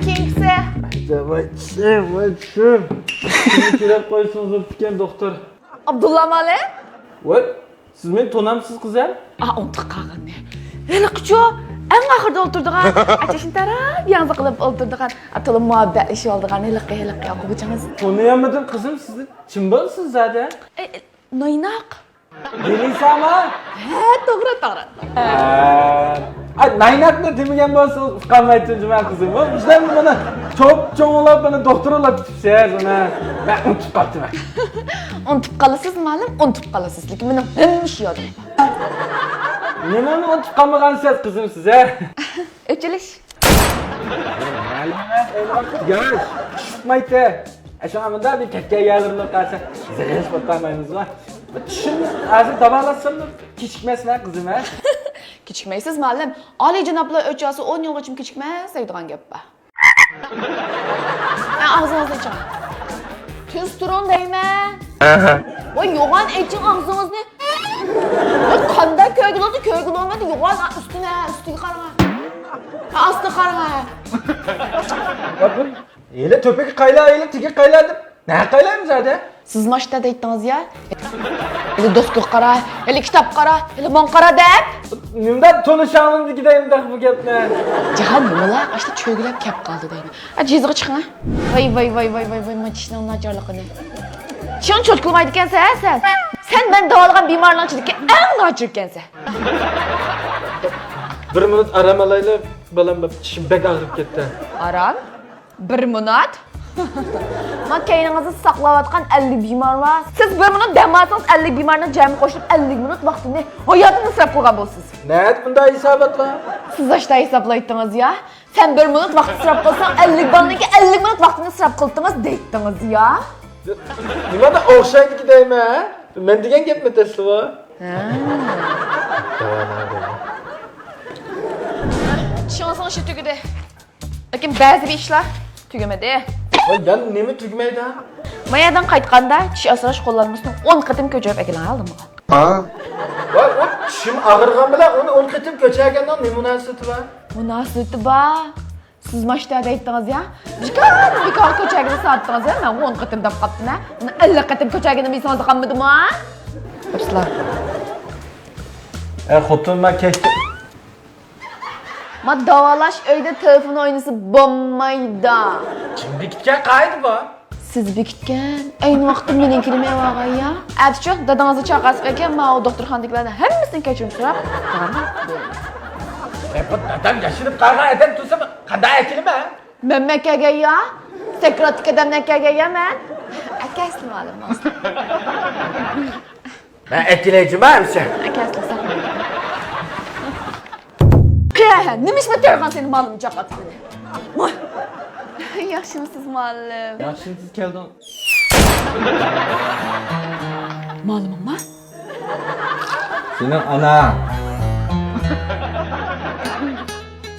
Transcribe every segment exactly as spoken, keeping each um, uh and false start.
كېيىنكىسى. ۋاي چىشىم، ۋاي چىشىم. سىزنى كۆرۈپ قويسىڭىز بوپتىكەن، دوختۇر. ئابدۇللا مالىم؟ ۋاي، سىز مېنى تونامسىز، قىزىم؟ ئا، ئۇنتۇپ قالغىنىنى. ھېلىقىچۇ، ئەڭ ئاخىرىدا ئولتۇرىدىغان، ئا، چېچىنى تاراپ ياڭزا قىلىپ ئولتۇرىدىغان، ئا، تولا مۇھەببەتلىشىۋالىدىغان ھېلىقى، ھېلىقى ئوقۇغۇچىڭىز. تونۇيالمىدىم، قىزىم، سىزنى. كىم بولىسىز زادى؟ ئە، ئە، نايناق. دېلىساما؟ ھە، توغرا، توغرا. ئە، ئاي، نايناقنى دېمىگەن بولسىڭىز ئۇقالمايتتىم جۇما قىزىم. بۇ بىزدىن بۇنى چوپ-چوڭلاپ، بۇنى دوختۇرلاپ كېتىپسىز، بۇنى. مەن ئۇنتۇپ قاپتىمەن. ئۇنتۇپ قالىسىز، مالىم، ئۇنتۇپ قالىسىز. لېكىن مېنىڭ ھەممە ئىش يادىمدا. نېمىنى ئۇنتۇپ قالمىغانسىز، قىزىم، سىز، ھە؟ ئۆچۈرۈش. ياش، چىقمايتتى. ئە، شۇڭا مۇنداق بىر كەتكەن يەرلىرىنى قارىسا، زېرەش بولۇپ قالمايمىزغۇ. بىر چىشىمنى ھازىر داۋالاتساممۇ كېچىكمەسمەن، قىزىم، ھە؟ كېچىكمەيسىز، مالىم. ئالىي جانابلار ئۆچ ئالسا، ئون يىلغىچە كېچىكمەس دەيدىغان گەپ بار. ھە، ئاغزىڭىزنى ئېچىڭ. تۈز تۇرۇڭ دەيمەن. ۋاي، يوغان ئېچىڭ ئاغزىڭىزنى. ۋاي، قانداق كۆرگىلى بولىدۇ، كۆرگىلى بولمايدۇ. يوغان، ئا، ئۈستىنى، ئۈستىگە قاراڭ. ھە، ئاستىغا قاراڭ. ھېلى تۆپىگە قايلا، ھېلى تېگىگە قايلا دەپ نە قايلايمىز ھەدە؟ سىز ماشتا دەيتتىڭىز يا. ھېلى دوسكىغا قارا، ھېلى كىتابقا قارا، ھېلى ماڭا قارا دەپ. نېمىدەپ تونۇشاڭلىمدىكىدە ئەمدى بۇ گەپنى؟ جاھان نېمىلا ئاشتا چۆگىلەپ كەپ قالدى دەيمەن. ھە، جىزىغا چىقىڭ ھە. ۋاي، ۋاي، ۋاي، ۋاي، ۋاي، ۋاي، ما چىشنىڭ ناچارلىقىنى. چىڭ چوتكىلىمايدىكەنسەن ھە سەن. سەن مەن داۋالىغان بىمارلارنىڭ ئىچىدىكى ئەڭ ناچىركەنسەن. بىر مىنۇت ئارام ئالايلى، بالام، چىشىم بەك ئاغرىپ كەتتى. ئارام؟ بىر مىنۇت؟ ما كەينىڭىزدە ساقلاۋاتقان ئەللىك بىمار بار. سىز بىر مىنۇت دەم ئالسىڭىز، ئەللىك بىمارنىڭ جەمى قوشۇلۇپ ئەللىك مىنۇت ۋاقتىنى، ھاياتىنى ئىسراپ قىلغان بولىسىز. نەدە بۇنداق ھېساباتلار؟ سىز ئاشتا ھېسابلايتتىڭىز يا. سەن بىر مىنۇت ۋاقىت ئىسراپ قىلساڭ، ئەللىك بالىنىڭكى ئەللىك مىنۇت ۋاقتىنى ئىسراپ قىلدىڭىز دەيتتىڭىز يا. نېمانداق ئوخشايدىكى دەيمەن، ھە؟ مەن دېگەن گەپمۇ تەسلى بۇ؟ ھە. چىشىڭىزنىڭ ئىشى تۈگىدى. لېكىن بەزى بىر ئىشلار تۈگىمىدى. ۋاي، يەنە نېمە تۈگىمەيدۇ؟ ما يەردىن قايتقاندا چىش ئاسراش قوللانمىسىنى ئون قېتىم كۆچۈرۈپ ئەكېلىڭ، ئالدىمغا. ھا؟ ۋاي، ئۇ چىشىم ئاغرىغان بىلەن ئۇنى ئون قېتىم كۆچۈرگەننىڭ نېمە مۇناسىۋىتى بار؟ مۇناسىۋىتى بار. سىز ماشتا دەيتتىڭىز يا. بىكار، بىكار كۆچۈرگىنى ساتتىڭىز يا. مەن ئون قېتىم دەپ قاپتىمەن. ئۇنى ئەللىك قېتىم كۆچۈرگىنىم ئېسىڭىزدە قالمىدىمۇ؟ ئەپسىلا. ئە، خوتۇن، مەن كەچتە. ما داۋالاش ئۆيدە تېلېفون ئوينىسا بولمايدۇ. كىم بېكىتكەن قائىدە بۇ؟ سىز بېكىتكەن. ئەينى ۋاقىتتا مېنىڭكىنى مېۋاغان يا. ئەتىچۇق دادىڭىزنى چاقىرسا ئىكەن، ماۋۇ دوختۇرخانىدىكىلەردىن ھەممىسىدىن كەچۈرۈم سوراپ. ئە، بۇ دادام ياشىنىپ قالغان ئادەم تۇرسا قانداق ئەكىلىمەن؟ مەن مەن كەلگەن يا. سەكراتتىكى ئادەمدىن كەلگەن يا مەن. ئەكەسلى مالىم. مەن ئەكېلەي جۇما ئەمىسە. ئەكەسلىسەك. قە، نېمە ئىش بىلەن تېرىغان سېنى مالىم جاقاتقىنى؟ ۋاي. ياخشىمۇسىز مۇئەللىم؟ ياخشىمۇسىز كەلدىڭ. مالىمىڭما؟ سېنىڭ ئاناڭ.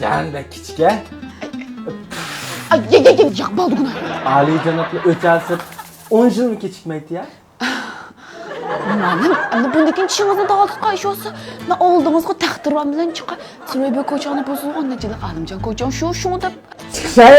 جان بەك كىچىك ھە؟ ئاي، ياق، ياق، ياق، ياق، بولدى گۇناھ. ئالىي جانابلار ئۆچ ئالسا ئون يىلمۇ كېچىكمەيتتى يا. مۇئەللىم، ئەمدى بۇندىن كېيىن چىشىڭىزنى داۋالىتىدىغان ئىش بولسا، مەن ئالدىڭىزغا تەختىراۋان بىلەن چىقاي. سىروي بىر كوچاڭنى بۇزۇۋالغان نەچچىلىك ئالىمجان كوچاڭ شۇ، شۇڭا دەپ. چىقىشاي.